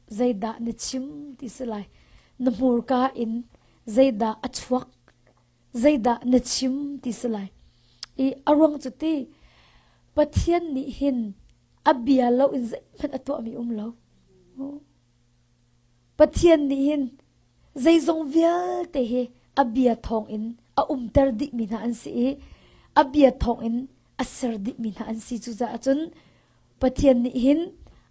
Zeidah na chim ti si lai. Na hmurka in zeidah a chuak zeidah na chim ti si lai. I a ruang cu ti Pathian nih hin a bia lo in zeihmanh a tuahmi um lo. Pathian nih hin zeizong vialte hi a bia thawng in a umter dihmi hna an si i a bia thawng in a ser dihmi hna an si. Cucaah cun Pathian nih hin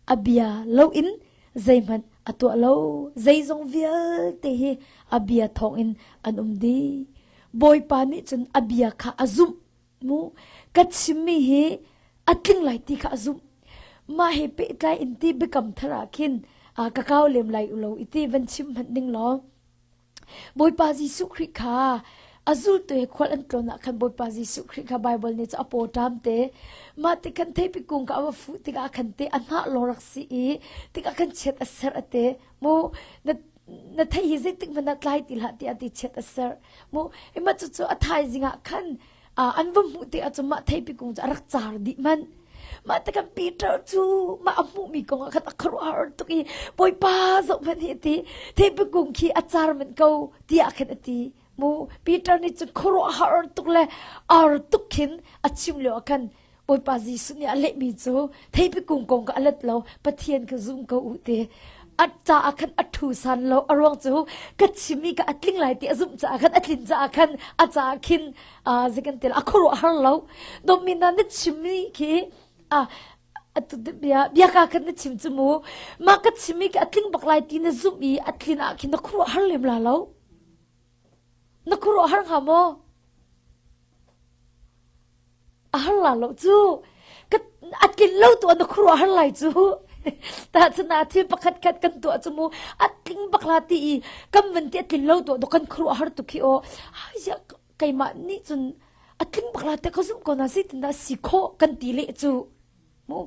a bia loin zeihmanh a tuah lo. Zeizong vialte hi a bia thawngin an um dih. Bawipa nih cun a bia kha a zumh mu. Ka chimmi hi a tling lai ti kha a zumh. Mah he pehtlai in ti biakam thar ah khin ka kau lem lai u lo i ti van chim hmanh ding law Bawipa Jesuh Khrih kha a zultu he khual an tlawn ah khan Bawipa Jesuh Khrih kha Baibal nih cu a paw ṭam te mah ti khan theipi kung kha a va fuh tikah khan te a hnah lawng rak si i tikah khan chiat a serh a te mu na na thei hi zeitik hmanh ah tlai ti hlah tiah ti chiat a serh mu ima cucu a thaizing ah khan an va hmuh tikah cun mah theipi kung cu a rak car dih manh mah tikhan Peter cu mah a hmuhmi kong ah khan a khuaruahhar tuk i Bawipa zoh hmanh hi a ti theipi kung khi a car manh ko tiah khan a ti mu Peter nih cun khuaruahhar tuk le ar tuk khin a chim lio ah khan Bawipa Jesuh nih a lehmi cu theipi kung kong kha a let lo Pathian kha zum ko u ti a caah khan a ṭhu san lo a ruang cu ka chim i ka a tling lai ti a zumh caah khan a tlin caah khan a caah khin zeikan ti a khuaruah har lo domina na chimmi khi a atu bia bia ka khan na chim cu mu mah ka chimmi ka a tling bak lai ti na zumh i a tlin ah khin na khuaruah har lem la lo na khuaruah har hnga maw A har la lo cu. Ka a tlin lo tu na khuaruah har lai cu. Tahchun ah thil pakhat khat kan tuah cu mu a tling bak la ti i kan van ti a tlin lo tu do kan khuaruah har tuk hi aw. Ai keimah nih cun a tling bak la te ka zumh ko na si tin dah si khawh kan ti le cu. Mu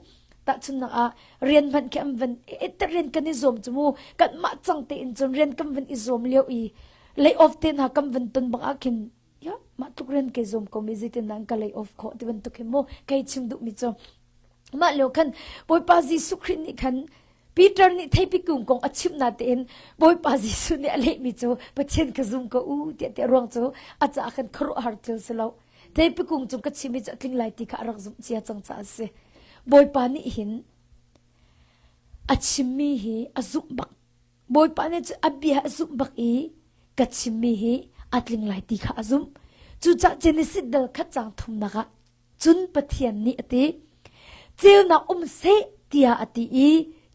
tahchunnak ah rian hmanh khi an van e rian kan i zuam cu mu kan mah cang tein cun rian kan van i zuam lio i lay off te hna kan van ton bang ah khin ya mah tluk rian kei zuam ko mi zeitin dah ka lay off khawh ti bantuk hin mu kei chim duh mi cu mah lio khan Bawipa Jesuh Khrih nih khan Peter nih theipi kung kong a chimh na tein Bawipa Jesuh nih a lehmi cu Pathian ka zum ko u tiah tiah ruang cu a caah khan khuaruahhar thil si lo theipi kung cung ka chimmi cu a tling lai ti kha a rak zumh cia cang caah a si Bawipa nih hin a chimmi hi a zumh bak Bawipa nih cun a bia a zumh bak i ka chimmi hi a tling lai ti kha a zumh. Cucaah Genesis dal khat caang thumnak ah cun Pathian nih a ti, ceunak um seh tiah a ti i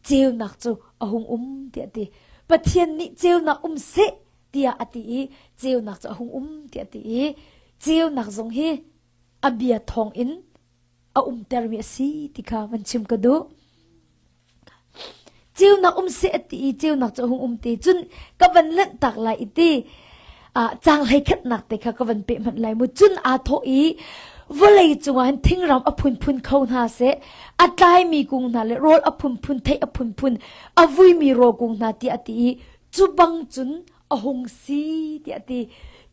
ceunak cu a hung um tiah a ti. Pathian nih ceunak um seh tiah a ti i ceunak cu a hung um tiah a ti i ceunak zong hi a bia thawng in a umtermi a si ti kha van chim ka duh. Ceunak um seh a ti i ceunak cu a hung um te cun ka van lanh tak lai i ti caang hlei khatnak te kha ka van peh hmanh lai mu cun aa thawh i vawlei cungah hin thingram a phunphun kho hna seh a tlaimi kung hna le rawl a phunphun thei a phunphun a vuimi rawl kung hna tiah a ti i cu bang cun a hung si tiah a ti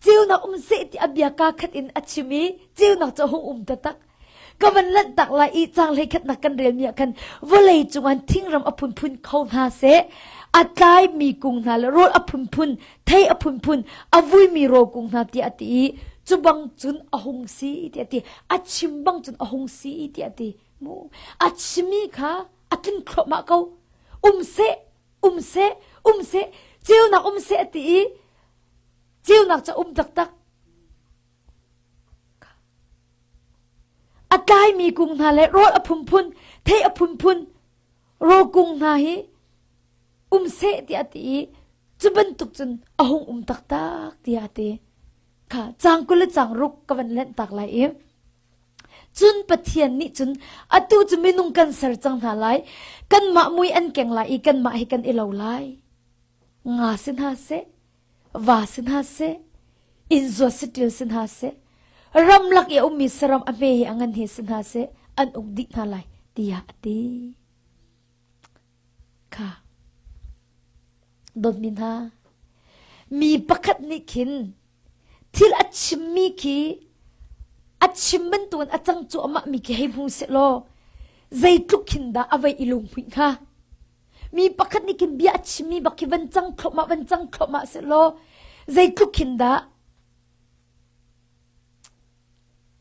ceunak um seh ti a bia kaa khat in a chim i ceunak cu a hung um taktak ka van lanhtak lai i caang hleikhatnak kan relmi ah khan vawlei cungah thingram a phunphun kho hna seh a tlaimi kung hna le rawl a phunphun thei a phunphun a vuimi rawl kung hna tiah a ti i cu bang cun a hung si tiah a ti a chim bang cun a hung si tiah a ti mu a chimi kha a tling thluahmah ko um seh um seh um seh ceunak um seh a ti i ceunak cu um taktak A tlaimi kung hna le rawl a phunphun, thei a phunphun, rawl kung hna hi um seh tiah a ti i cu bantuk cun a hung um taktak tiah a ti. Kha caang 20 le caang ruk ka van lenh tak lai i cun Pathian nih cun atu cu minung kan ser cang hna lai, kanmah mui an keng lai i kanmah hi kan i lo lai. Nga si hna seh, va si hna seh, inn zuat saṭil si hna seh, ramlak i a ummi saram a hme hi a ngan hi si hna seh, an uk dih hna lai, tiah a ti. Kha dawtmi hna, mi pakhat nih khin thil a chimmi khi a chim bantukin a cang cuahmah mi khi hei hmu seh law zeitluk khin dah a vei i lunghmuih hnga? Mi pakhat nih khin bia a chimmi bak khi van cang thluahmah van cang thluahmah sehlaw zeitluk khin dah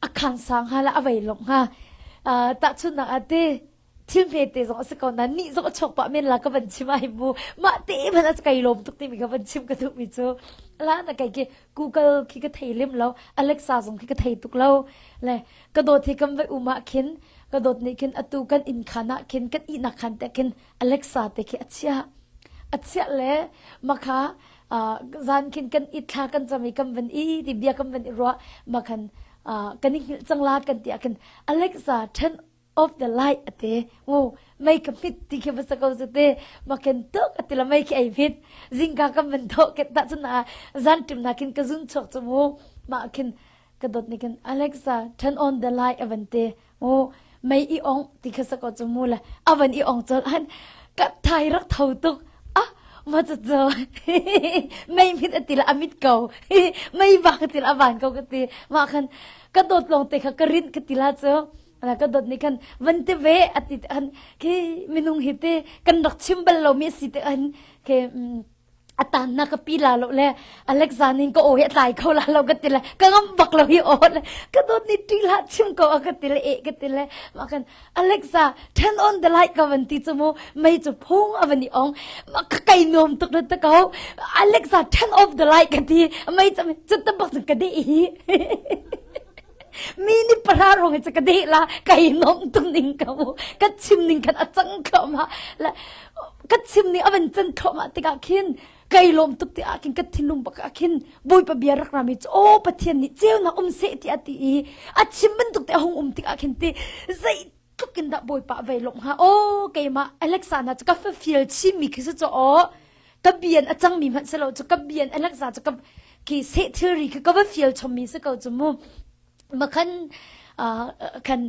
a khan sang hnga le a vei lawng hnga. Uh, tahchunhnak ah te thil hmete zong a si ko nain nih zong a chuak pah men la ka van chim ai mu mah te hmanh a kai lawm tuk timi ka van chim ka duhmi cu la na kai khi Google khi ka thei lim lo Alexa zong khi ka thei tuk lo le ka dawt hi kan vai um ah khin ka dawt nih khin atu kan inn khan ah khin kan ihnak khan te khin Alexa te khi a chiah a chiah le makha zan khin kan i thla kan cam i kan van i ti bia kan van i ruah makhan kan i hngilh cang la kan ti ah khin Alexa turn off the light ate ngu mei ka hmit ti khi va ko zu te maken tuk ati la mei khi ei hmit zingka kan van tho ke ta chun a zan tim na khin ka zun chuak chu mu ma khin ka dot ni khin Alexa turn on the light avan te ngu mei i ong ti kha sa ko chu mu la avan i ong chol han ka thai rak tho tuk ah ma chu chu mei mit ati la amit ko mei bak ati la avan ko ka ti ma khan ka dot long te kha ka rin ka ti la chu Ala ka dot nih khan van ti ve ati han khi minung hi te kan rak chim bal lo mi si te an ke atan na ka pi la lo le Alexa ning ka o hi tlai kho la lo ka ti le ka ngam bak lo hi o le ka dot ni ti la chim ko a ka ti le e ka ti le ma kan Alexa turn on the light ka van ti chu mu mei chu phung a van i ong ma ka kai nuam tuk le ta ko Alexa turn off the light ka ti mei chu chu ta bak ka de hi Mi nih pahra rong hi ka deh la kai nom tung ning ka mu ka chim ning khan a cang thluahmah la ka chim ning a van can thluahmah tikah khin kai lawm tuk ti ah khin ka thinlung bak ah khin Bawipa bia rak rami cu aw Pathian nih ceunak um seh ti a ti i a chim bantuk te a hung um tikah khin ti zei tluk in dah Bawipa vei lawmh hnga aw keimah Alexa na cu ka fial chinmi khi si cu aw ka bian a cangmi hmanh si lo cu ka bian Alexa cu ka ki seh thilri khi ka va fial chommi si ko cu mu makhan khan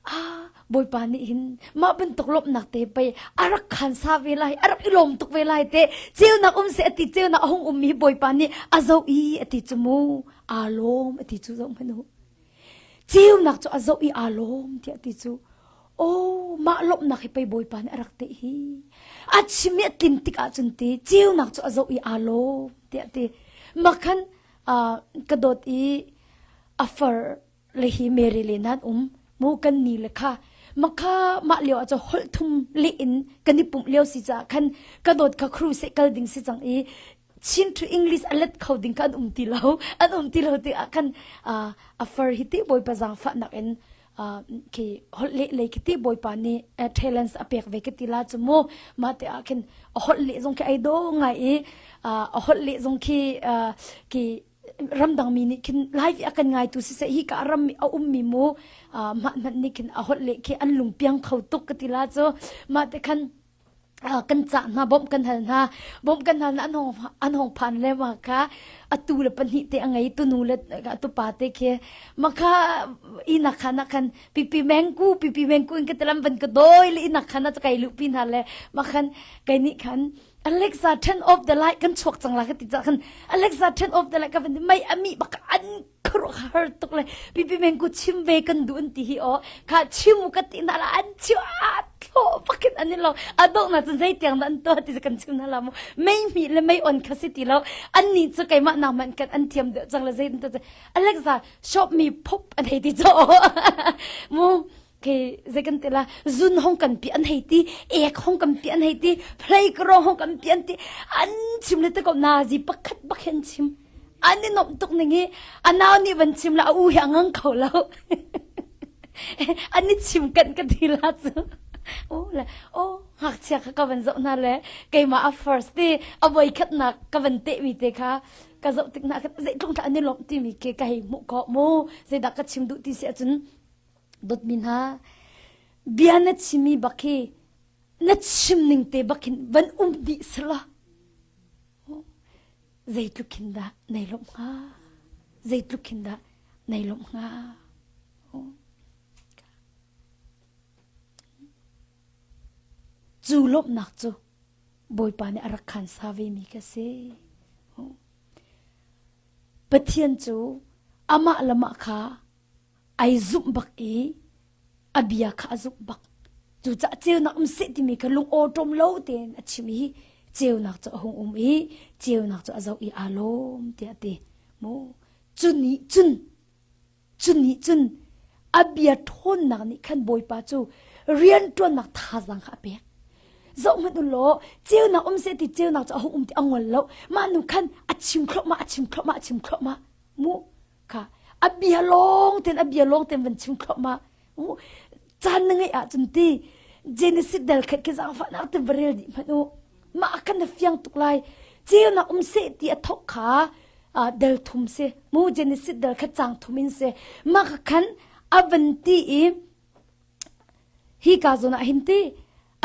ah Bawipa nih hin mah bantuk lawmhnak te pei a rak khan sa ve lai a rak i lawm tuk ve lai te ceunak um se ati ceunak a hung ummi Bawipa nih a zoh i ati cu mu aa lawm ati cu zoh hmanh u Ceunak cu a zoh i aa lawm tiah ti cu oh mah lawmhnak hi pei Bawipa nih a rak teh hi a chim i a tlin tik ahcun ti ceunak cu a zoh i aa lawm tiah ti makhan ka dawt i a far le hi Mary le nan um mu kan ni le kha makha mah lio ah cu holh thum le in kan i pumh lio si caah khan ka dawt kha crusade kal ding si cang i Chin to English a let kho ding kha an um ti lo an um ti lo tikah khan a far hi ti bawipa zaangfahnak in khi holh leh lei khi ti bawipa nih talents a pek ve ka ti la cu mu mah te ah khin a holh leh zong khi ai do ngai i a holh leh zong khi khi ramdang mi nih khin live a kan ngai tu siseh hi ka ram a um mi mu mah hmanh nih khin a holh leh khi an lung piang kho tuk ka ti la cu mah te khan kan cah hna bawmh kan hal hna bawmh kan hal hna an hong an hong phan le ma kha atu le pahnih te a ngei tunu le tupa te khi ma kha ina kha na khan pipi mengku pipi mengku in ka telam van ka doi le ina kha na kai lu pi hna le ma khan kai ni khan Alexa turn off the light kan chuak cang la ka ti ca khan Alexa turn off the light ka van mai ami bak an khuaruahhar tuk le pipi meng ku chim ve kan duh an ti hi aw kha chim u ka ti na la an chiu a thlo bakin an lo a dok na chu zei tiang an to ti kan chim na la mu mei mi le mei on kha si ti lo an ni chu keimah na man kan an thiam deuh chang le zei ta Alexa shop mi phop an hei ti cho mu ke zei kan ti la zun hong kan pi an hei ti ek hong kan pi an hei ti play kro hong kan pi an ti an chim le te ko na zi pakhat bak hen chim an i nomh tuk ning hi a nau nih van chim la a u hi a ngang kho lo an i chim kan ka ti la cu o le o ngakchia kha ka van zoh hna le keimah a first ti a voi khatnak ka van teh mi te kha ka zoh tik na zeitlung thla an i lawmh timi ke ka hei hmuh khawh mu zeidah ka chim duh ti si ahcun dawtmi hna bia na chimmi bak hi na chim ning te bak hin van um dih sela Zeitluk hin dah nei lawmh hnga? Zeitluk hin dah nei lawmh hnga? Cu lawmhnak cu Bawipa nih a rak khan sa ve mi ka si. Pathian cu amah le mah kha ai zumh bak i a bia kha a zumh bak. Cucaah ceunak um seh timi kha lung awṭawm lo tein a chim i ceunak cu a hung um i ceunak cu a zoh i aa lawm tiah a ti. Mu cu nih cun cu nih cun a bia ṭhawnnak nih khan Bawipa cu rianṭuannak thazaang kha a pek. Zoh hmanh u law ceunak um seh ti ceunak cu a hung um ti a ngol lo. Mah nu khan a chim thluahmah a chim thluahmah a chim thluahmah. Mu kha a bia lawng tein a bia lawng tein van chim thluahmah. Caan na ngeih ahcun ti Genesis del khat khi zaangfahnak te va rel dih hmanh u. Mah ah khan na fiang tuk lai. Ceunak um seh ti a thawk kha del thum si. Mu Genesis del khat cang thum in si. Mah kha khan a van ti i hi ka zawn ah hin ti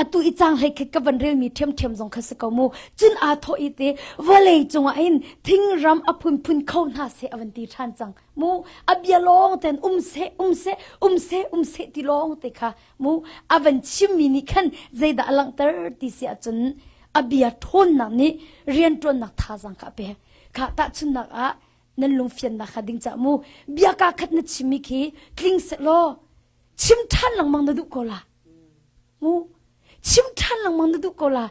atu i cang hlei khat ka van relmi ṭhiamṭhiam zong kha si ko mu. Cun aa thawh i te vawlei cungah hin thingram a phunphun kho hna seh a van ti ṭhan cang. Mu a bia lawng ten um seh um seh um seh um seh ti lawng te kha mu a van chimmi nih khan zeidah a langhter ti si ahcun a bia ṭhawnnak nih rianṭuannak thazaang kha a pek. Kha tahchunhnak ah nan lungfiannak kha ding cah mu bia kaa khat na chimmi khi tling sehlaw chim ṭhan lengmang na duh ko la. Mu chim ṭhan lengmang na duh ko la.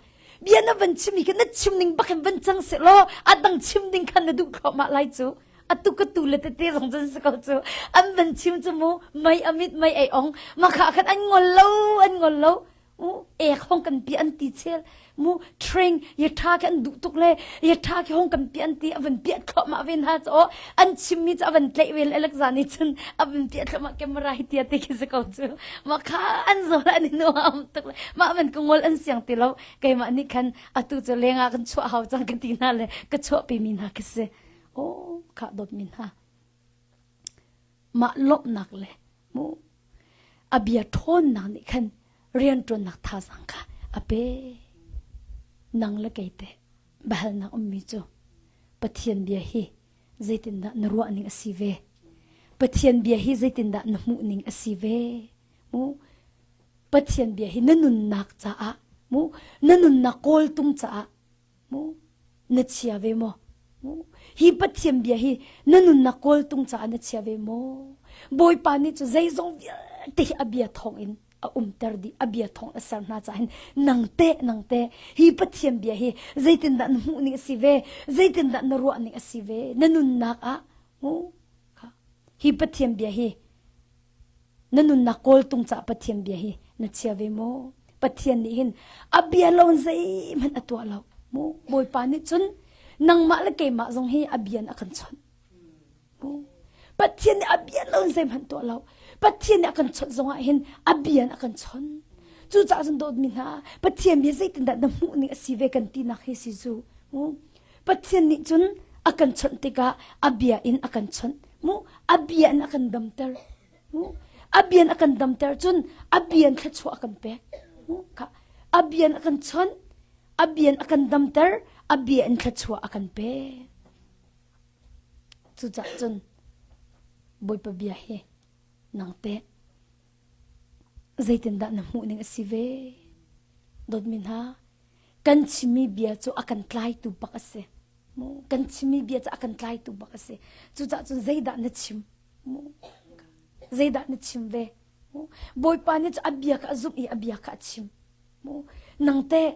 Bia na van chim hi kha na chim ning bak in van cang seh law a dang chim ding khan na duh thluahmah lai cu. Atu ka tu le tete zong cun si ko cu. An van chim cu mu mei a mit mei ei ong ma kha khan an ngol lo an ngol lo. Mu ek hong kan pi an ti chel mu train ye tha khi an duh tuk le ye tha khi hong kan pi an ti a van piah thluahmah ve hna cu an chimmi cu a van tlaih ve le Alexa nih cun a van piah thluahmah camera hi tia ti khi si ko cu mah kha an zawl an i nuam tuk le mah van ka ngol an siang ti lo keimah nih khan atu cu lengah kan chuah hau cang ka ti hna le ka chuahpi mi hna khi si oh kha dawt mi hna Mah lawmhnak le mu a bia ṭhawnnak nih khan rianṭuannak thazaang kha a pe. Nang le kei teh biahalnak ummi cu Pathian bia hi zeitindah na ruah ning a si ve? Pathian bia hi zeitindah na hmuh ning a si ve? Mu Pathian bia hi na nunnak caah mu na nunnak kawltung caah Mu na chia ve maw? Mu hi Pathian bia hi na nunnak kawltung caah na chia ve maw? Bawipa nih cu zeizong vialte hi a bia thawng in a umter dih a bia thawng a ser hna caah hin nang te nang te hi Pathian bia hi zeitindah na hmuh ning a si ve zeitindah na ruah ning a si ve na nunnak ah mu hi Pathian bia hi Na nunnak kawltung cah Pathian bia hi na chia ve maw? Pathian nih hin a bia lo in zeihmanh a tuah lo. Mu Bawipa nih cun nangmah le keimah zong hi a bia in a kan chawnh. Mu Pathian nih a bia lo in zeihmanh tuah lo. Pathian nih a kan chawnh zongah hin a bia in a kan chawnh. Cucaah cun dawtmi hna, Pathian bia zeitindah na hmuh ning a si ve kan tinak hi si cu. Mu Pathian nih cun a kan chawnh tikah a bia in a kan chawnh. Mu a bia in a kan damter. Mu a bia in a kan damter cun a bia in thluachuah a kan pek. Mu kha a bia in a kan chawnh, a bia in a kan damter, a bia in thluachuah a kan pek. Cucaah cun Bawipa bia hi nang teh zeitindah na hmuh ning a si ve? Dawtmi hna, kan chimmi bia cu a kan tlaitu bak a si. Mu kan chimmi bia cu a kan tlaitu bak a si. Cucaah cun zeidah na chim? Mu zeidah na chim ve? Mu Bawipa nih cu a bia kha a zumh i a bia kha a chim. Mu nang teh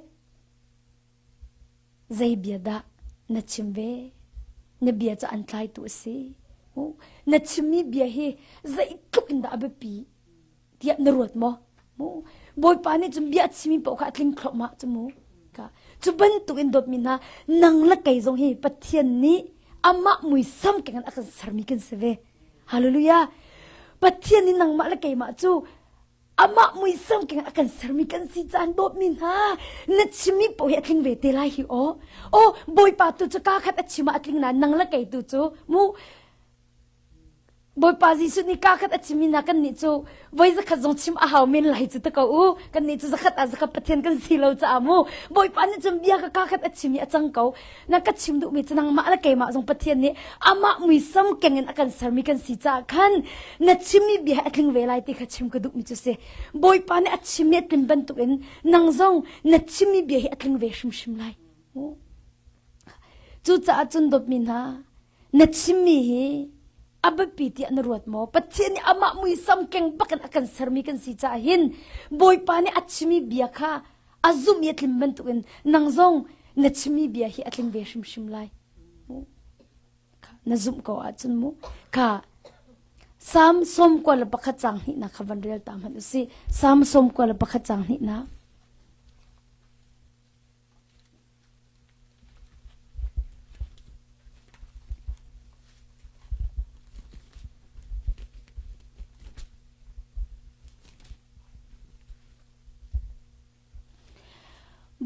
zei bia dah na chim ve? Na bia cu an tlaitu a si. Mu na chimmi bia hi zeitluk in dah a biapi tiah na ruat maw? Mu Bawipa nih cun bia a chimmi paoh kha a tling thluahmah cu mu. Ka cu bantuk in dawtmi hna nang le kei zong hi Pathian nih amah muisam keng in a kan sermi kan si ve. Hallelujah. Pathian nih nangmah le keimah cu amah muisam keng a kan sermi kan si caan dawtmi hna na chimmi paoh hi a tling ve te lai hi aw. Aw Bawipa tu cu kaa khat a chim ah a tling nain nang le kei tu cu mu Bawipa Jesuh nih kaa khat a chim na kannih cu voi zakhat zong chim a hau men lai cu ta ko u. Kannih cu zakhat ah zakhat Pathian kan si lo caah mu. Bawipa nih cun bia ka kaa khat a chim i a cang ko. Na ka chim duhmi cu nangmah le keimah zong Pathian nih amah muisam keng in a kan sermi kan si caah khan na chimmi bia a tling ve lai ti kha chim ka duhmi cu si. Bawipa nih a chimmi a tlin bantukin nang zong na chimmi bia hi a tling ve hrimhrim lai. Cucaah cun dawtmi hna, na chimmi hi. A biapi tiah na ruat maw? Pathian nih amah muisam keng bakin a kan sermi kan si caah hin Bawipa nih a chimmi bia kha a zumh i a tlim bantukin nang zong na chimmi bia hi a tling ve hrimhrim lai. Na zumh ko ahcun mu. Kha Salm sawm kua le pakhat cang hnihnak kha van rel ta hmanh u sih. Salm sawm kua le pakhat cang hnihnak.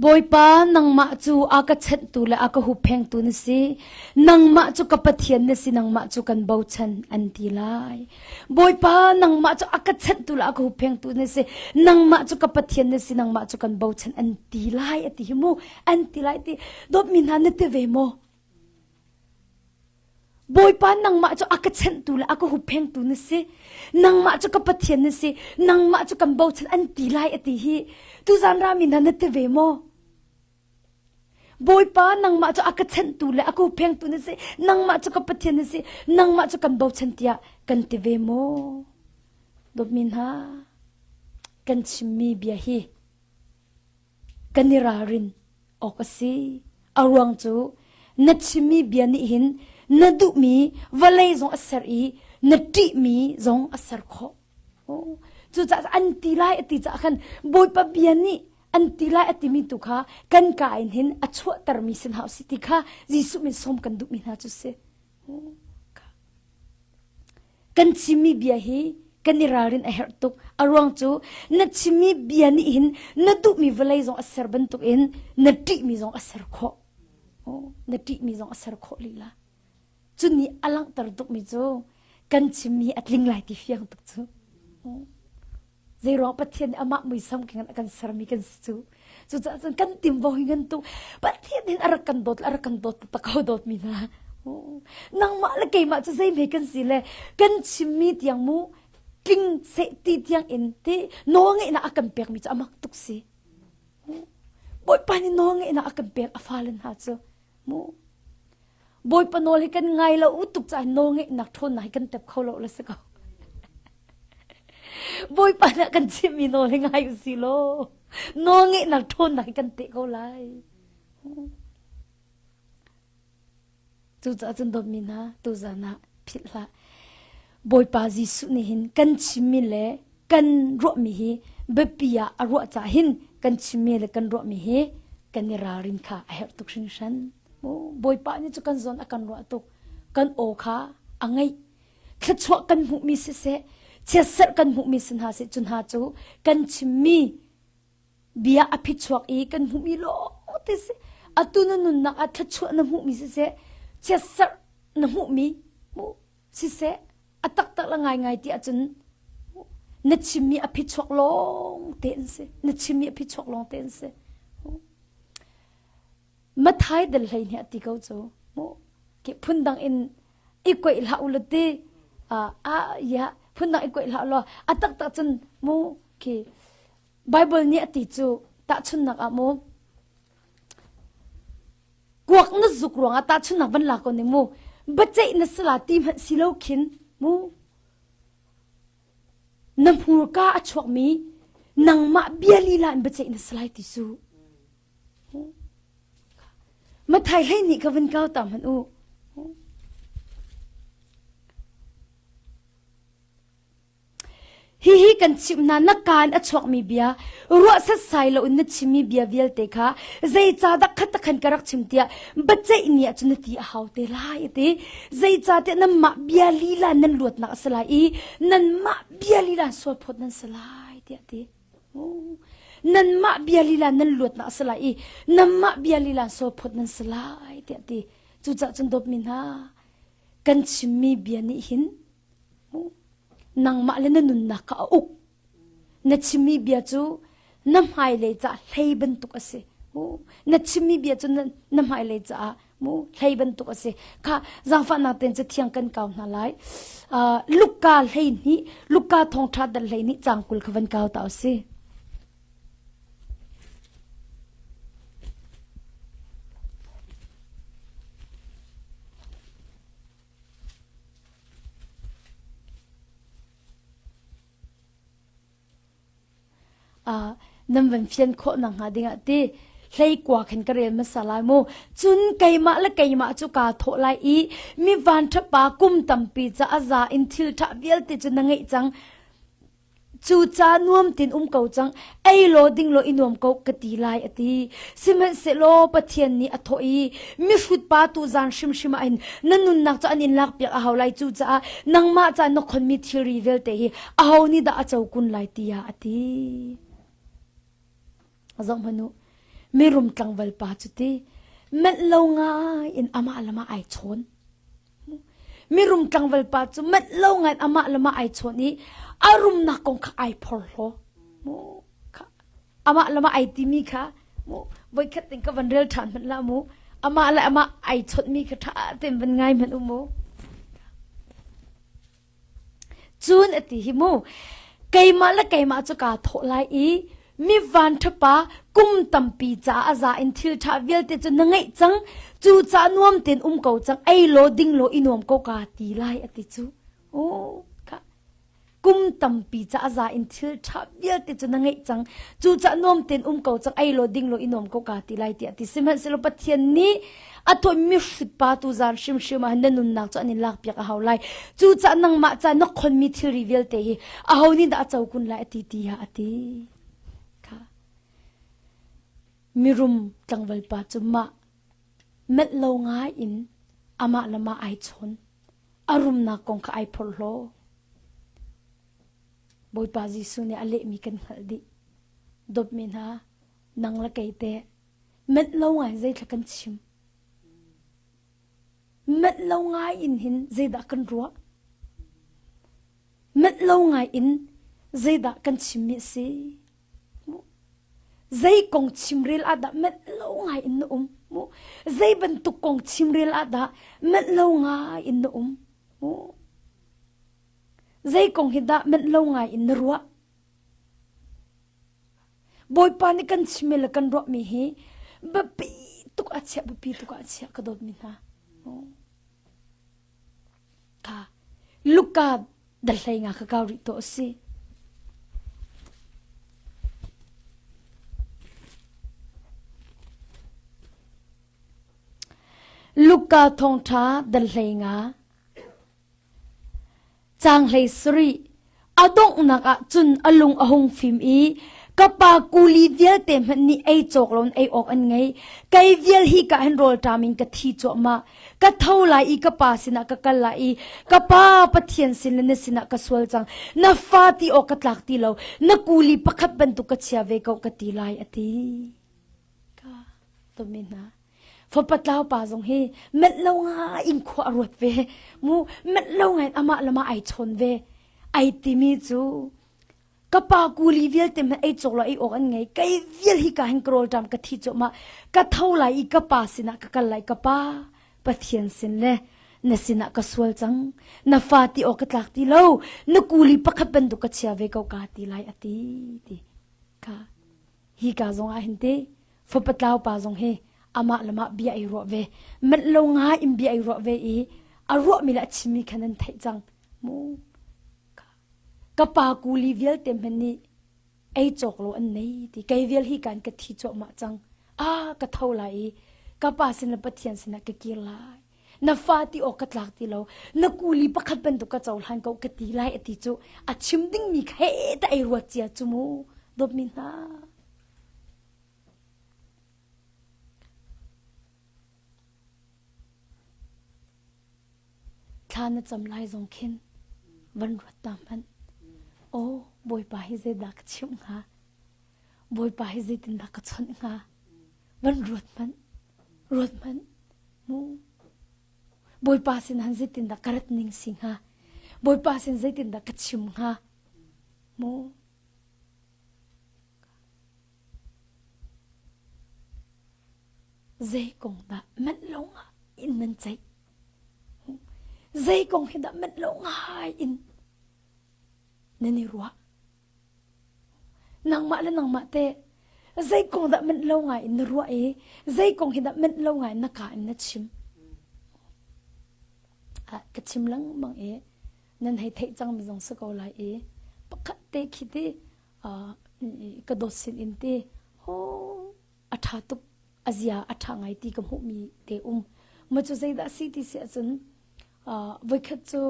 Bawipa, nangmah cu a ka chanhtu le a ka hupphengtu na si. Nangmah cu ka Pathian na si, nangmah cu kan bochan, an ti lai. Bawipa, nangmah cu a ka chanhtu le a ka hupphengtu na si. Nangmah cu ka Pathian na si, nangmah cu kan bochan an ti lai, a ti hi mu. An ti lai ti. Dawtmi hna na ti ve maw? Bawipa nangmah cu a ka chanhtu le a ka hupphengtu na si. Nangmah cu ka Pathian na si. Nangmah cu kan bochan an ti lai a ti hi. Tuzan rami hna na ti ve maw? Bawipa nangmah cu a ka chanhtu le a ka hupphengtu na si. Nangmah cu ka Pathian na si. Nangmah cu kan bochan tiah kan ti ve maw? Dawtmi hna, kan chimmi bia hi kan i ralrin awk a si. A ruang cu na chimmi bia nih hin na duhmi vawlei zong a ser i na ṭihmi zong a ser khawh. Cucaah an ti lai a ti caah khan Bawipa bia nih an ti lai a timi tu kha kan ka in hin a chuahtermi si hna usih ti kha Jesuh min sawm kan duhmi hna cu si. Kan chimmi bia hi kan i ralrin a herh tuk. A ruang cu na chimmi bia nih hin na duhmi vawlei zong a ser bantukin na ṭihmi zong a ser khawh. Na ṭihmi zong a ser khawh lila. Cu nih a langhter tukmi cu kan chimmi a tling lai ti fiang tuk cu. Zeiruang Pathian nih amah muisam keng in a kan sermi kan si cu. Cucaah cun kan timvo hi ngan tu Pathian hin a rak kan dawt a rak kan dawt taktak ko dawtmi hna. Nangmah le keimah cu zeihme kan si le kan chimmi tiang mu tling seh ti tiang in ti nawlngeihnak a kan pekmi cu a mak tuk si. Bawipa nih nawlngeihnak a kan pek a fale hna cu. Mu Bawipa nawl hi kan ngai lo tuk caah nawlngeihnak ṭhawnnak hi kan tep kho lo la si ko. Bawipa nih kan chimmi nawl hi ngai u si law nawlngeihnak ṭhawnnak hi kan teh ko lai. Cucaah cun dawtmi hna tuzan ah philh hlah. Bawipa Jesuh nih hin kan chimmi le kan ruahmi hi biapi ah a ruah caah hin kan chimmi le kan ruahmi hi kan i ralrin kha a herh tuk hringhran. Bawipa nih cu kan zawn a kan ruah tuk. Kan aw kha a ngaih. Thluachuah kan hmuhmi siseh, chiatserh kan hmuhmi si hna seh, cu hna cu kan chimmi bia a phichuak i kan hmuhmi lawng te si. Atu na nunnak ah thluachuah na hmuhmi siseh, chiatserh na hmuhmi siseh, a taktak le ngaingai ti ahcun na chimmi a phichuak lawng te an si. Na chimmi a phichuak lawng te an si. Mathai dal hlei nih a ti ko cu. Ke phundang in i koih hlah u ti a ya phundang i koih hlah law a taktak cun mu khi Bible nih a ti cu tahchunnak ah mu kuak na zuk ruangah tahchunnak van la ko ning mu biaceih na sala ti hmanh si lo khin mu na hmurka a chuakmi nangmah bia lila in biaceih na salai ti su Mathai hlei nih ka vun kau ta hmanh u Hihi kan chimh hna, na kaan a chuakmi bia, ruah setsai loin na chimmi bia vialte kha zeicahdah khat khan ka rak chim tiah biaceih ni ah cun na ti a hau te lai a ti. Zeicahtiah nanmah bia lila nan luatnak a si lai i nanmah bia lila sualphawt nan si lai tiah a ti. Nanmah bia lila nan luatnak a si lai i nanmah bia lila sualphawt nan si lai tiah a ti. Cucaah cun dawtmi hna, kan chimmi bia nih hin Nangmah le na nunnak kha a uk. Na chimmi bia cu na hmailei caah hlei bantuk a si. Na chimmi bia cu na hmailei caah mu hlei bantuk a si. Kha zaangfahnak tein cathiang kan kau hna lai. Uh, Luka hlei hnih, Luka thawngṭha dal hlei nih caang 20 kha van kau ta u si. Nan van fian khawh nak hnga dingah ti hleikua khin ka rel hmasa lai mu. Cun keimah le keimah cu kaa thawh lai i mi vanṭhapa kum tampi ca a za in thil ṭha vialte cu na ngeih cang. Cu ca nuam tin um ko cang, ei law ding law i nuam ko ka ti lai a ti. Sihmanhsehlaw Pathian nih a thawh i mihrut pa tu zan hrimhrim ah hin na nunnak cu an in lakpiak a hau lai cucaah nangmah ca na khonmi thilri vialte hi aho nih dah a co kun lai tiah a ti. Zoh hmanh u, mirum tlangval pa cu ti manh lo ngai in amah le mah ai chawn. Mirum tlangval pa cu manh lo ngai in amah le mah ai chawn i a rumnak kong kha ai phorhlaw. Mu kha amah le mah ai timi kha mu voikhat ting ka van rel ṭhan hmanh la mu amah le amah ai chawnhmi kha ṭha tein van ngai hmanh u mu. Cun a ti hi mu, keimah le keimah cu kaa thawh lai i mi vanṭhapa kum tampi caah a za in thil ṭha vialte cu na ngeih cang, cu caah nuam tein um ko cang, ei law ding law i nuam ko kaa ti lai a ti cu. Oh, kha kum tampi caah a za in thil ṭha vialte cu na ngeih cang, cu caah nuam tein um ko cang, ei law ding law i nuam ko kaa ti lai tiah a ti. Sihmanhsehlaw Pathian nih A tuahmi hrut pa tu zan hrimhrim ah na nunnak cu an in lakpiak a hau lai. Cucaah nangmah ca na khonmi thilri vialte hi aho nih dah a co kun lai a ti tiah a ti. Kha. Mirum tlangval pa cu mah melh lo ngai in amah le mah ai chawn. A rumnak kong kha ai phorhlaw. Bawipa Jesuh nih a lehmi kan hngalh dih. Dawtmi hna, nang le kei teh Manh lo ngai zeithla kan chim. Manh lo ngai in hin zeidah kan ruah? Manh lo ngai in zeidah kan chimmi a si? Zei kong chimrel ah dah manh lo ngai in na um? Zei bantuk kong chimrel ah dah manh lo ngai in na um? Zei kong hi dah manh lo ngai in na ruah? Bawipa nih kan chimmi le kan ruahmi hi biapi tuk a chiah biapi tuk ah a chiah ka dawtmi hna. Kha Luka dahlei nga ka kau rih to a si. Luka thawngṭha dahlei nga Caang 17 A donghnak ah cun a lung a hung fim i ka pa kuli vialte hmanh nih ei cawk loin ei awk an ngei. Kei vial hi ka hin rawlṭam in ka thi cuahmah. Ka tho lai i ka pa sinah ka kal lai i ka pa Pathian sin le na sinah ka sual cang. Na fa ti awk ka tlak ti lo. Na kuli pakhat bantuk ka chia ve ko ka ti lai a ti. Ka tomi hna. Fapa tlau pa zong hi menh lo ngai in khua a ruat ve. Mu menh lo ngai in amah le mah ai chawn ve. Ai timi cu ka pa kuli vialte hmanh ei cawk lo ei awk an ngei. Kei vial hi ka hin ka rawlṭam ka thi cuahmah. Ka tho lai i ka pa sinah ka kal lai. Ka pa Pathian sin le na sinah ka sual cang. Na fa ti awk ka tlak ti lo. Na kuli pakhat bantuk ka chia ve ko ka ti lai a ti ti. Ka hi ka zong ah hin te fapa tlau pa zong hi amah le mah bia ai ruah ve manh lo ngai in bia ai ruah ve i a ruahmi le a chimmi kha nan theih cang mu ka pa kuli vialte hmanh nih ei cawk lo an nei ti kei vial hi kan ka thi cuahmah cang a ka tho lai i ka pa sin le pathian sinah ka kir lai na fa ti awk ka tlak ti lo na kuli pakhat bantuk ka cohlan ko ka ti lai a ti cu a chim dingmi kha he ta ei ruat cia cu mu dawtmi hna thla na cam lai zong khin van ruat ta hmanh aw bawipa hi zeidah ka chimh hnga bawipa hi zeitindah ka chawnh hnga van ruat hmanh ruat hmanh mu bawipa sin han zeitindah ka rat ning si hnga bawipa sin zeitindah ka chim hnga mu zei kong dah manh lo nga in nan ceih zei kong hi dah manh lo ngai in nan i ruah Nangmah le nangmah teh zei kong dah manh lo ngai in na ruah i zei kong hi dah manh lo ngai in na ka in na chim? Ah, ka chim lengmang i nan hei theih cangmi zong si ko lai i pakhat te khi ti uh, Ka dawt sin in te ho a ṭha tuk a zia a ṭha ngai ti ka hmuhmi te um. Ma cu zeidah si ti si ahcun voikhat cu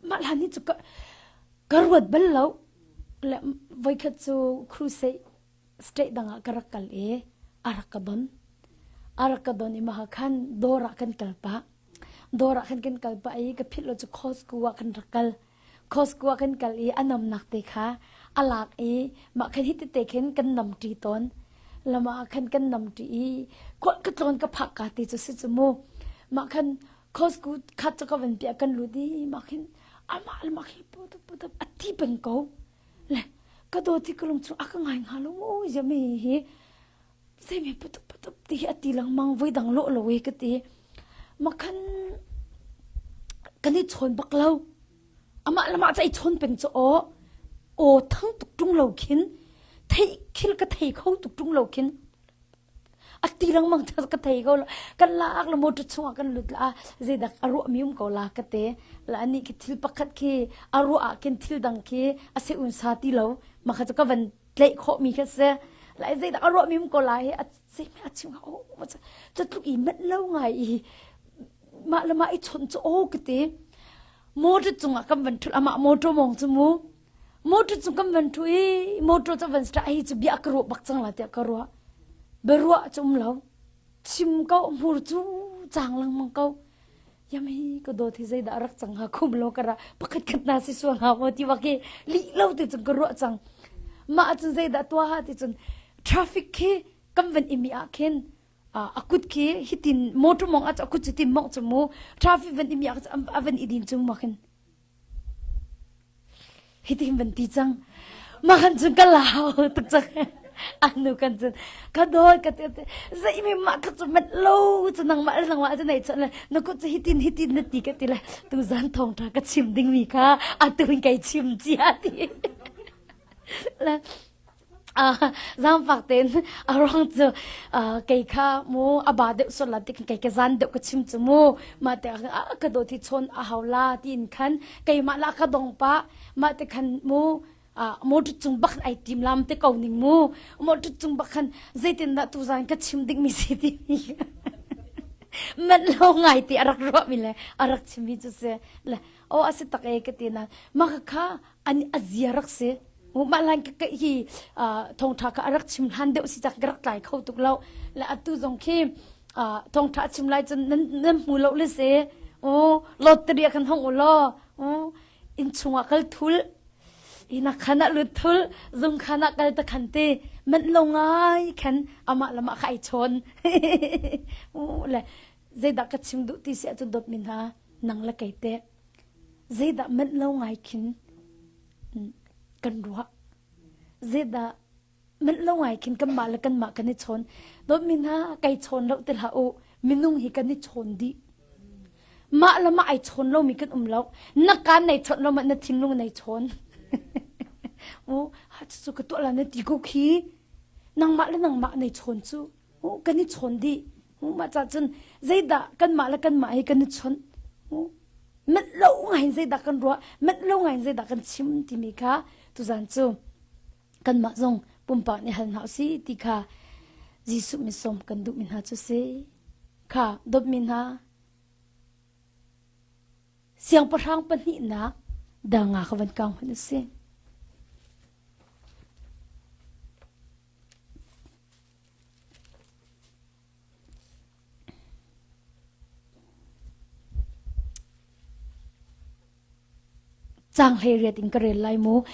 mah hlan hi cu ka ka ruat bal lo. Le voikhat cu crusade state dang ah ka rak kal i a rak ka don. A rak ka don i mah khan dawr ah kan kal pah. Dawr ah khan kan kal pah i ka philh lo cu Costco ah kan rak kal. Costco ah kan kal i a namnak te kha a lak i mah khan hi tete khin kan nam ṭi tawn. Lam ah khan kan nam ṭi i khual ka tlawn ka phak ka ti cu si cu mu. Mah khan Costco khat cu ka van piah kan lut i mah khin amah le mah khi putup putup a ti peng ko. Le ka dawt hi ka lung chung a ka ngai hnga lo mu zia mi hi Zeimi putup putup ti hi a ti lengmang voi dang lawh lo e ka ti. Makhan kan i chawn bak lo. Amah le mah ca i chawn peng cu aw aw thang tuk ṭung lo khin thei khil ka thei kho tuk ṭung lo khin a ti lengmang ca ka thei ko lo. Kan lak le motor chungah kan lut la zeidak a ruah mi um ko la ka te. La ani khi thil pakhat khi a ruah ah khin thil dang khi a se un sa ti lo. Makha cu ka van tlaih khawhmi kha si lai zeidah a ruahmi um ko lai a zeihme a chim o cu tluk i manh lo ngai i mah le mah i chawnh cu o ka ti motor cungah kan van thul amah motor mong cu mu motor cung kan van thu i motor cu van start hi cu bia ka ruah bak cang la tiah ka ruah biaruah cu um lo chim ko hmur cu cang lengmang ko yami ka dawt hi zeidah rak cang ha khum lo kara pakhat khat na si sual ha maw ti wak hi lih lo ti cun ka ruah cang mah cun zeidah tua ha ti cun traffic khi kan van imi ah khin a kut khi hitin motor mong a kut cu tin mong cu mu traffic van imi ah a van idin chung ma khin Hitin van ti cang. Mah kan cun ka lau tuk cang. Anu kan cun ka dawt ka ti zei mi mah kha cu mat lo cu nangmah le nangmah cu nei chon le na kut cu hitin hitin na ti ka ti le tu zan thawng tha ka chim ding mi kha atu in kai chim cia ti le zaangfak tein a ruang cu kei kha mu a ba deuh sual la ti kei ka zan deuh ka chim cu mu mah te ah ka dawt hi chawn a hau la tiin khan keimah la ka dong pa mah te khan mu motor cung bak ai tim lam te ko ning mu motor cung bak khan zeitin dah tu zan ka chim ding mi si ti mi man lo ngai ti a rak ruah mi le a rak chim mi cu si le o a si tak e ka ti na mah kha an a zia rak si mah lan ka hi thawngtha kha a rak chim hlan deuh si cak ka rak tlai kho tuk lo le atu zong khi thawngtha chim lai cun nan nan hmu lo le se o lottery kan hong u law o in chungah kal thul ina khan ah lut thul zung khan ah kal ta khan te man lo ngai khan amah lamah kha ai chawn le zeidah ka chim duh ti si ahcun dawt min ha nang le kei te Zeidah manh lo ngai khin kan ruah? Zeidah manh lo ngai khin kanmah le kanmah kan i chawn? Dawtmi hna, kai chawn lo ti hlah u. Minung hi kan i chawn dih. Mah le mah ai chawn lomi kan um lo. Na kaan nei chawnh lo ma na thinlung nei chawn. U, ha cu ka tuah la na ti ko khi. Nangmah le nangmah nei chawn cu. U, kan i chawn dih. Mah ca cun zeidah kanmah le kanmah hi kan i chawnh? Manh lo ngai in zeidah kan ruah? Manh lo ngai in zeidah kan chim timi kha tuzan cu kanmah zong pumpak nih hal hna usih ti kha Jesuh misawm kan duhmi hna cu si. Kha dawtmi hna siangpahrang pahnihnak dal nga kha van kang hmanh usih. Caang 18 in ka rel lai mu.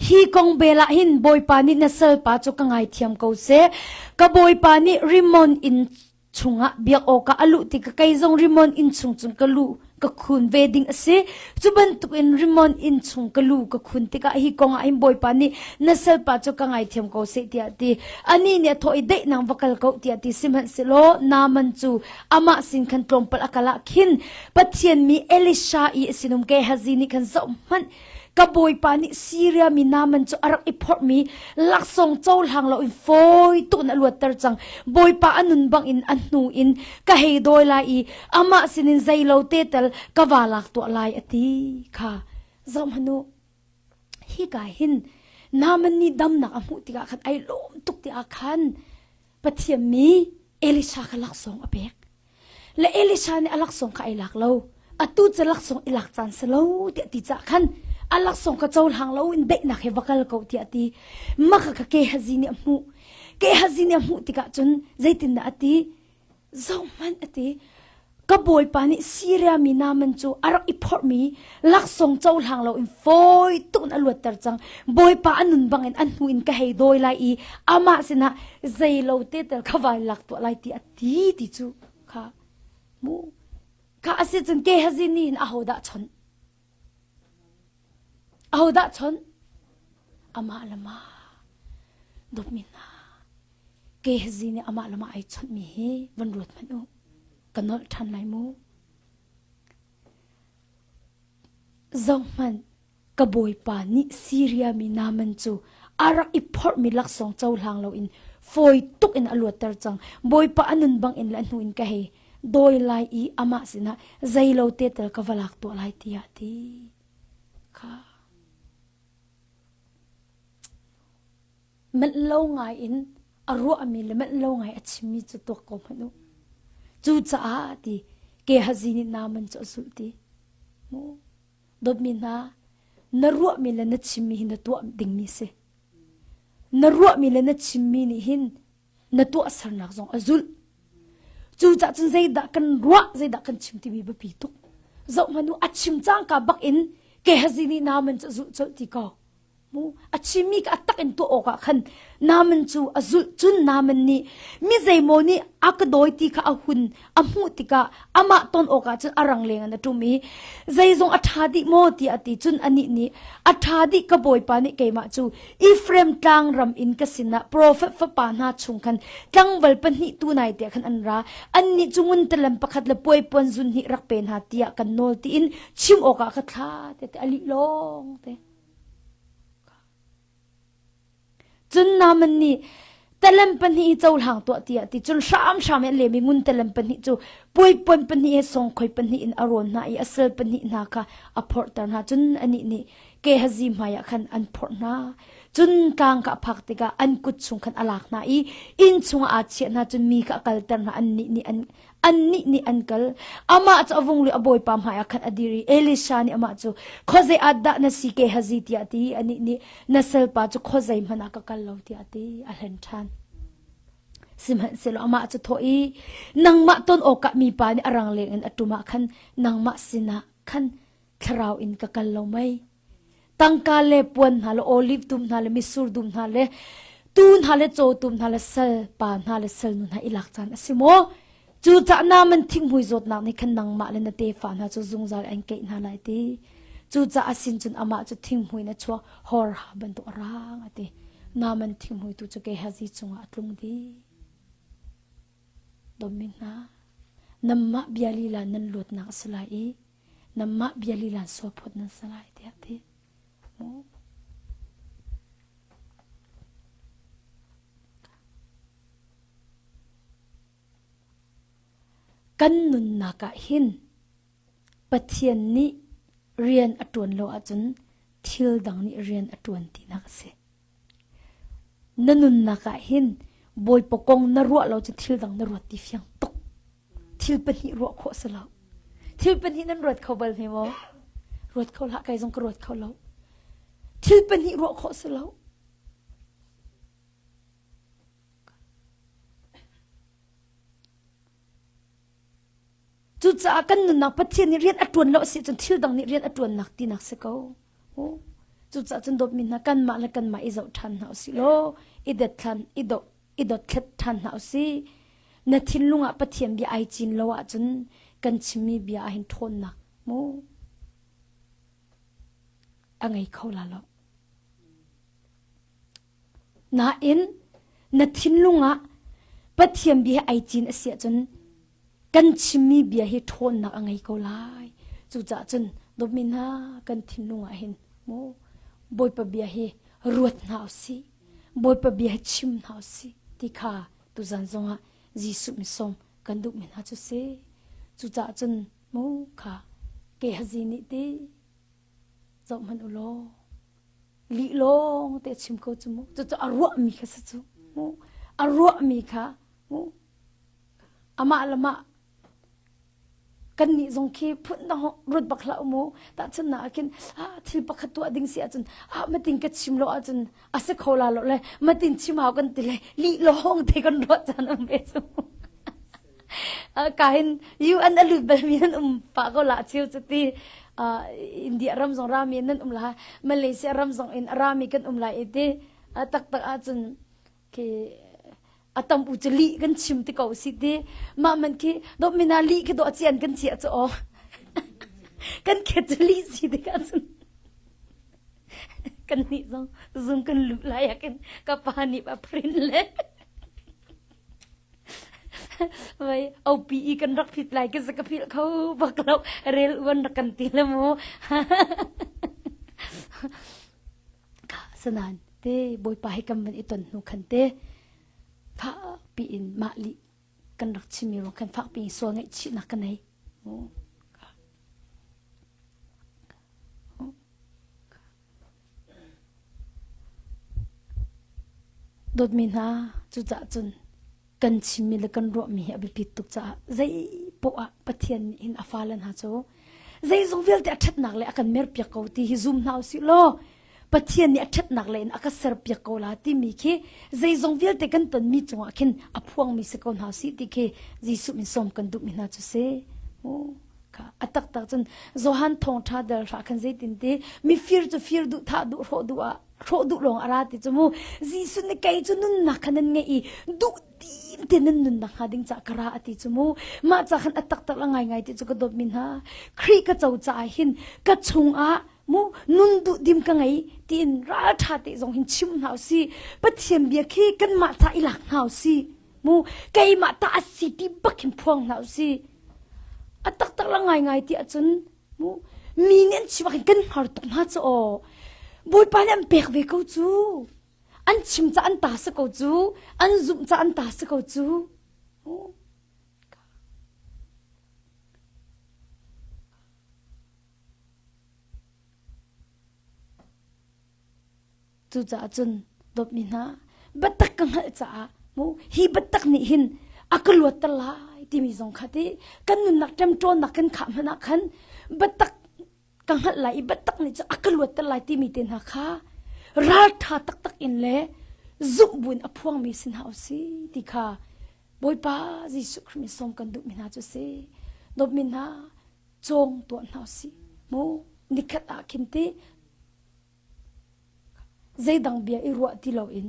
Hi kong bel ah hin Bawipa nih na salpa cu ka ngaithiam ko seh. Ka Bawipa nih Rimmon inn chungah biak awkah a luh tikah kei zong Rimmon inn chung cun ka luh ka khun ve ding a si. Cu bantukin Rimmon inn chung ka lu ka khun tikah hi kong ah hin Bawipa nih na salpa cu ka ngaithiam ko seh tiah a ti. Anih nih a thawh i daihnak va kal ko tiah ti sihmanhsehlaw Naaman cu amah sin khan tlawmpal a kal ah khin Pathian mi Elisha i a sinum Gehazi nih khan zohhmanh ka bawipa nih Siria mi Naaman cu a rak i phorhmi laksawng cohlang loin fawi tuk in a luatter cang. Bawipa a nun bangin a hnu in ka hei dawi lai i amah sinin zeilo te tal ka va lak tuah lai a ti kha zohhmanh u. Hika hin. Naaman nih damnak a hmuh tikah khan ai lawm tuk tikah khan Pathian mi Elisha kha laksawng a pek. Le Elisha nih a laksawng kha ai lak lo. Atu cu laksawng i lak caan si lo tiah ti cah khan a laksawng kha cohlang lo in daihnak he va kal ko tiah a ti. Maka kha Gehazi nih a hmuh. Gehazi nih a hmuh tikah cun zeitindah a ti? Zohhmanh a ti. Ka bawipa nih Siria mi Naaman cu a rak i phorhmi laksawng cohlang loin fawi tuk in a luatter cang. Bawipa a nun bangin a hnu in ka hei dawi lai i amah sinah zeilo te tel kha vai lak tuah lai ti a ti ti cu kha mu kha a si cun Gehazi nih hin ahodah chawnh? Ahodah chawnh? Amah le mah dawtmi hna Gehazi nih amah le mah ai chawnhmi hi van ruat hmanh u. Ka nolh ṭhan lai mu. Zohhmanh, ka bawipa nih Siria mi Naaman cu a rak i phorhmi laksawng cohlang loin fawi tuk in a luatter cang. Bawipa a nun bangin le a hnu in ka hei dawi lai i amah sinah zeilo te tel ka va lak tuah lai tiah a ti. Kha. Manh lo ngai in a ruahmi le manh lo ngai a chimmi cu tuak ko hmanh u. Cucaah ti Gehazi nih Naaman cu a zulh ti. Mu. Dawtmi hna, na ruahmi le na chimmi hi na tuah dingmi si. Na ruahmi le na chimmi nih hin na tuahsernak zong a zulh. Cucaah cun zeidah kan ruah, zeidah kan chim timi biapi tuk. Zoh hmanh u, a chim cangka bak in Gehazi nih Naaman cu a zulh colh ti ko. Mu a chimmi kha a tak in tuah awkah khan Naaman cu a zulh. Cun Naaman nih mi zeimaw nih a ka dawi ti kha a hun a hmuh tikah amah ton awkah cun a rangleng in a ṭum i zeizong a ṭha dih maw tiah a ti. Cun anih nih a ṭha dih ka bawipa nih keimah cu Efraim tlang ram in ka sinah profet fapa hna chung khan tlangval pahnih tu nai te khan an ra. Annih cu ngun talem pakhat le puaipuan zun hnih rak pe hna tiah kan nawl tiin chim awkah ka thla te te a lih lawng te. Cun Naaman nih talem pahnih hi cohlang tuah tiah ti cun hramhram in a lem i ngun talem pahnih cu puaipuan pahnih he sawngkhoi pahnih in a rawn hna i a sal pahnih hna kha a phorhter hna cun anih nih Gehazi hmaiah khan an phorh hna cun tlang kha a phak tikah an kut chung khan a lak hna i inn chungah aa chiah hna cun mi kha a kalter hna annih nih an annih nih an kal amah cu a vung lu a bawipa hmaiah khan a dir i Elisha nih amah cu khuazei ah dah na si Gehazi tiah a ti anih nih na salpa cu khuazei hmanh ah ka kal lo tiah a ti a hlen ṭhan sihmanhsehlaw amah cu thawh i nangmah ton awkah mipa nih a rangleng in a ṭum ah khan nangmah sinah khan thlarau in ka kal lo mei tangka le puan hna le olive dum hna le mitsur dum hna le tu hna le caw tum hna le sal pa hna le sal nu hna i lak caan a si maw cucaah Naaman thinghmui zawtnak nih khan nangmah le na tefa hna cu zungzal an keih hna lai ti cucaah sin cun amah cu thinghmui in a chuak horha bantuk a rang a ti Naaman thinghmui tu cu Gehazi cungah a tlung dih Dommi hna nanmah bia lila nan luatnak a si lai i nanmah bia lila sualphawt nan si lai tiah ti mu kan nunnak ah hin Pathian nih rian a ṭuan lo ahcun thil dang nih rian a ṭuan tinak a si. Na nunnak ah hin Bawipa kong na ruah lo cu thil dang na ruat ti fiang tuk. Thil pahnih ruah khawh si lo. Thil pahnih nan ruat kho bal hme maw? Ruat kho hlah kai zong ka ruat kho lo. Thil pahnih ruah khawh si lo. Cucaah kan nunnak Pathian nih rian a ṭuan lo a si cun thil dang nih rian a ṭuannak tinak si ko. Cucaah cun dawtmi hna kanmah le kanmah i zoh ṭhan hna usih law i dethlan i doh i dothlet ṭhan hna usih. Na thinlung ah Pathian bia ai cin lo ahcun kan chimmi bia ah hin ṭhawnnak mu a ngei kho la lo. Nain na thinlung ah Pathian bia ai cin a si ahcun kan chimmi bia hi ṭhawnnak a ngei ko lai. Cucaah cun dawtmi hna kan thinlung ah hin mu Bawipa bia hi ruat hna usih. Bawipa bia hi chim hna usih ti kha tuzan zongah Jesuh misawm kan duhmi hna cu si. Cucaah cun mu kha Gehazi nih ti zoh hmanh u law. Lih lawng te chim ko cu mu. Cucu a ruahmi kha si cu. Mu. A ruahmi kha mu. Amah le mah kannih zong khi phun dang ruat bak hlah mu. Tahchunhnak ah khin ah thil pakhat tuah ding si ahcun ah matin ka chim lo ahcun a si kho la lo le matin chim hau kan ti le lih lawng te kan ruah caan um ve cu. Ka hin UN a lut balmi nan um pah ko la cheu cu ti India ram zong rami nan um la Malaysia ram zong in rami kan um lai i ti taktak ahcun khi a tam u cu lih kan chim ti ko si ti mah man khi dawt mina lih khi dawh cian kan chia cu aw kan khet cu lih si tik ahcun kan nih zong zung kan luh lai ah khin ka pa nih pa print le Vai OPE kan rak phit lai ka ka philh kho bak lo rel uan rak kan ti le mu. Ka sanan te bawipa he kan van i ton hnu khan te fa pi in mah li kan rak chimi ruang khan fak pi sual ngaihchihnak ka nei. Dawtmi hna, cucaah cun kan chimmi le kan ruahmi hi a biapit tuk caah zei poah ah Pathian nih hin a fale hna cu zeizong vialte a ṭhatnak le a kan merpiak ko ti hi zum hna usih law Pathian nih a ṭhatnak le in a ka serpiak ko la timi khi zeizong vialte kan tonmi cungah khin a phuangmi si ko hna usih ti khi Jesuh min sawm kan duhmi hna cu si. Kha a taktak cun Johan thawngṭha dal hra khan zeitin ti mifir cu fir duh thah duh hrawh duh ah hrawh duh lawng a ra ti cu mu Jesuh nih kei cu nunnak kha nan ngeih i duh dim te nan nunnak hnga ding cah ka ra a ti cu mu mah ca khan a taktak a ngaingai ti cu ka dawt mi hna Khrih ka co caah hin ka chungah mu nun duh dim ka ngei tiin ralṭha te zong hin chim hna usih Pathian bia khi kanmah ca i lak hna usih mu keimah ta a si ti bak hin phuang hna usih a taktak la ngaingai ti ahcun mu mi nih an chim ah khin kan hngar tuk hna cu aw bawipa nih an pek ve ko cu an chim ca an ta si ko cu an zumh ca an ta si ko cu Cucaah cun dawtmi hna, biatak ka hngalh caah mu hi biatak nih hin a ka luatter lai timi zong kha ti kan nunnak ṭemṭawnnak kan khah hmanh ah khan biatak ka hngalh lai i biatak nih cun a ka luatter lai timi te hna kha ralṭha taktak in le zumh buin a phuangmi si hna usih ti kha Bawipa Jesuh Khrih min sawm kan duhmi hna cu si. Dawtmi hna, cawng tuah hna usih. Mu nikhat ah khin ti Zeidang bia i ruah ti loin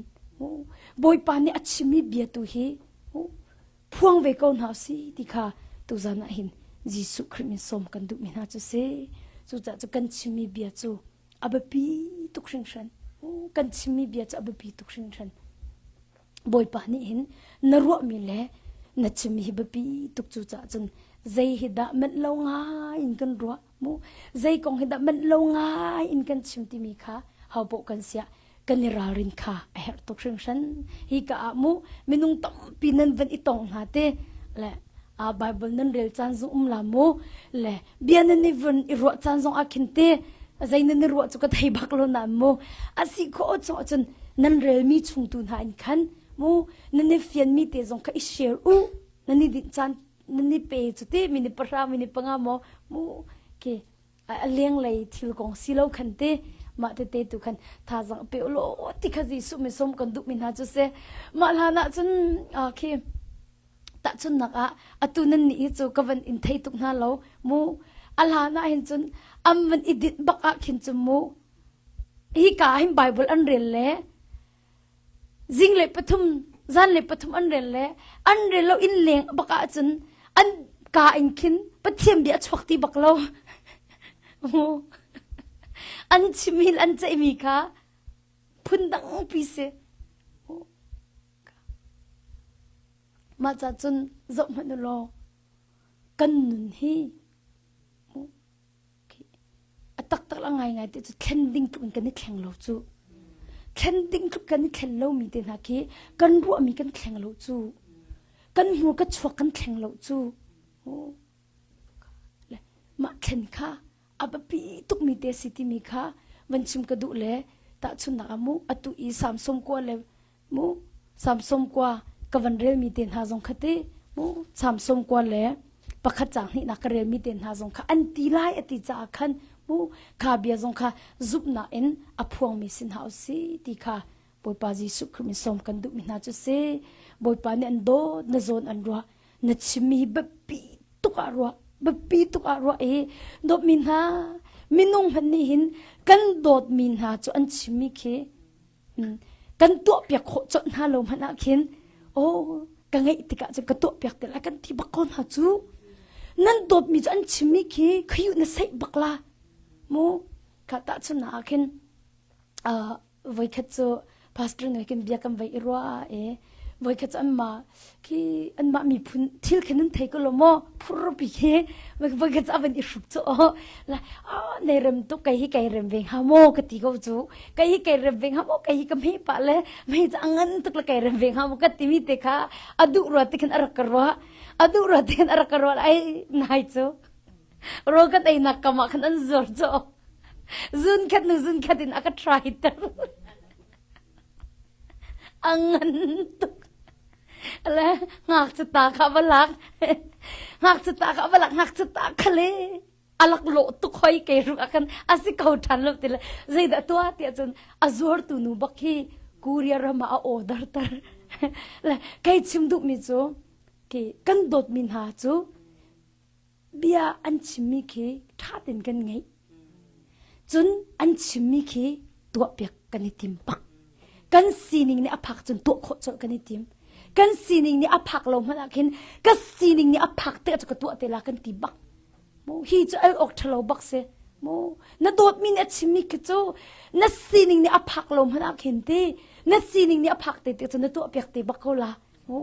Bawipa nih a chimmi bia tu hi phuang ve ko hna si ti kha tuzan ah hin Jesuh Khrih min sawm kan duhmi hna cu si. Cucaah cu kan chimmi bia cu a biapi tuk hringhran. Kan chimmi bia cu a biapi tuk hringhran. Bawipa nih hin na ruahmi le na chimmi hi biapi tuk cu caah cun zei hi dah manh lo ngai in kan ruah mu zei kong hi dah manh lo ngai in kan chim timi kha hopoh kan siah kan i ralrin kha a herh tuk hringhran hi ka ah mu minung tampi nan van i tong hna te le a bible nan rel caan zong um la mu le bia nan i vun i ruah caan zong ah khin te zei nan i ruah cu ka thei bak lo na mu a si khawh chung ahcun nan relmi chung tu hna in khan mu nan i fianmi te zong kha i share u nan i dinh caan nan i pe cu ti mini pahra mini panga maw mu ke a lenglei thil kong si lo khan te mah tete tu khan thazang pe lo ti kha Jesuh mi som kan duh mi hna cu se mah hlan ah cun khi tahchunnak ah atu nan nih hi cu ka van in thei tuk hna lo mu a hlan ah hin cun am van i dit bak ah khin cu mu hi ka hin Bible an rel le Zing le pathum, zan le pathum an rel le an rel lo inn leng bak ahcun an ka in khin Pathian bia a chuak ti bak lo. An chim hin an ceihmi kha phundang pi si. Mah ca cun zoh hmanh u law kan nun hi A taktak la ngaingai ti cu thlen ding tluk in kan i thleng lo cu. Thlen ding tluk kan i thlen lomi te hna khi kan ruahmi kan thleng lo cu. Kan hmur ka chuak kan thleng lo cu. Mah thlen kha a biapi tukmi te si timi kha van chim ka duh le. Tahchunhnak ah mu atu i Samsung kua le mu Samsung kua ka van relmi te hna zong kha ti mu Samsung kua le pakhat cang hnihnak ka relmi te hna zong kha an ti lai a ti caah khan mu kha bia zong kha zumhnak in a phuangmi si hna usih ti kha Bawipa Jesuh Khrih min sawm kan duhmi hna cu si. Bawipa nih an dawt na zawn an ruah na chimmi hi biapi tuk ah ruah biapi tuk ah ruah i dawtmi hna minung hmanh nih hin kan dawtmi hna cu an chimmi khi kan tuahpiak khawh colh hna lo hmanh ah khin oh ka ngeih tikah cun ka tuahpiak te lai kan ti bak ko hna cu nan dawtmi cu an chimmi khi khayu na seih bak la mu kha tahchunhnak ah khin uh, voikhat cu pastor nih khin bia kan vai i ruah i voikhat cu anmah khi anmah miphun thil khi nan thei ko lo maw phurpi khi voikhat cu a van i hruk cu aw la nei rem tuk kei hi kei rem ve hnga maw ka ti ko cu kei hi kei rem ve hnga maw kei hi ka hme pah le mei cu a ngan tuk le kei rem ve hnga maw ka timi te kha a duh rua ti khin a rak ka ruah a duh rua ti khin a rak ka ruah ai nai cu Rawl kan einak kam ah khan an zuar cu. Zun khat nu zun khat in a ka try ter. A ngan tuk. Le ngak cu ta kha va lak. Ngak cu ta kha va lak ngak cu ta kha le alak lo tuk hoi ke ruk ah khan a si ko ṭhan lo ti le zeidah tuah tiah cun a zuartu nu bak hi Korea ram ah a order ter. Le kei chim duhmi cu ki kan dawtmi hna cu bia an chimmi khi ṭha tein kan ngaih. Cun an chimmi khi tuahpiak kan i tim bak. Kan sining nih a phak cun tuah khawh colh kan i tim. Kan sining nih a phak lo hmanh ah khin ka sining nih a phak te cu ka tuah te la kan ti bak. Mu hi cu al awk ṭhalo bak si. Mu na dawtmi nih a chimmi khi cu na sining nih a phak lo hmanh ah khin ti na sining nih a phak te te cu na tuahpiak te bak ko la. Mu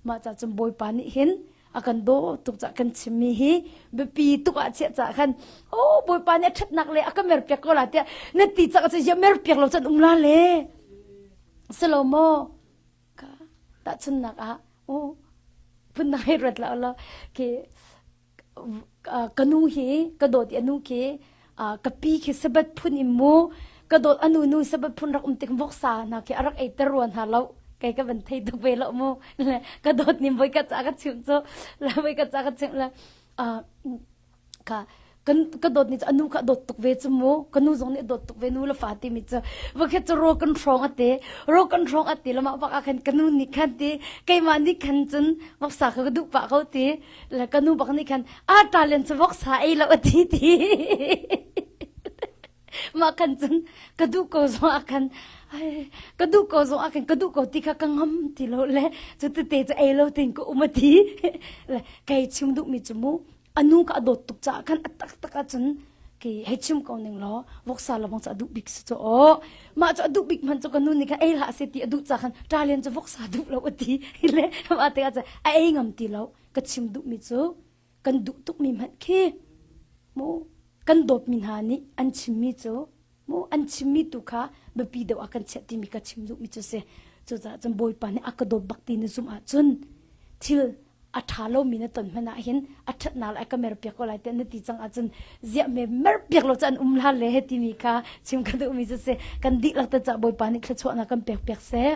mah ca cun Bawipa nih hin a kan daw tuk cah kan chimmi hi biapi tuk ah chiah cah khan oh bawipa nih a ṭhatnak le a ka merpiak ko la tiah na ti cak cu ya merpiak lo cun um la le silo maw ka tahchunnak ah oh phun hei ruat la la khi ka nu hi ka dawt i anu khi ka pi khi sabat phun in mu ka dawt anu nu sabat phun rak um tik voksa hna khi a rak ei ter ruan hna lo kei ka van thei tuk ve lo mu ka dawt nim voi ka ca ka chimh cu la voi ka ca ka chimh la ka kan ka dawt ni cu anu kha dawt tuk ve cu mu ka nu zong nih dawt tuk ve nu le fa timi cu vakhet cu ro kan hrawng ate ro kan hrawng ate lama bak ah khan ka nu nih khan ti keimah nih khan cun voksa kha ka duh pah ko ti le ka nu bak nih khan a talent cu voksa ei lo ati ti mah khan cun ka duh ko zong ah khan ka duh ko zong ah khan ka duh ko ti kha ka ngam ti lo le cu tete cu ei lo tin ka um ati le kei chim duh mi cu mu anu ka a dawt tuk caah khan a taktak ahcun ki hei chim ko ning law voksa lawng cu a duh bik si cu aw mah cu a duh bik hmanh cu ka nu nih khan ei hlah se ti a duh ca khan ṭalian cu voksa duh lo a ti le mah tikah cun a ei ngam ti lo ka chim duhmi cu kan duh tukmi hmanh khi mu kan dawtmi hna nih an chimmi cu mu an chimmi tu kha biapi deuh ah kan chiah timi ka chim duhmi cu si cucaah cun bawipa nih a ka dawt bak ti na zumh ahcun thil a ṭha lomi na ton hmanh ah hin a ṭhatnak le a ka merpiak ko lai tiah na ti cang ahcun ziah me merpiak lo cu an um hlan le he timi kha chim ka duhmi cu si kan dihlak te cah bawipa nih thluachuahnak kan pek piak seh.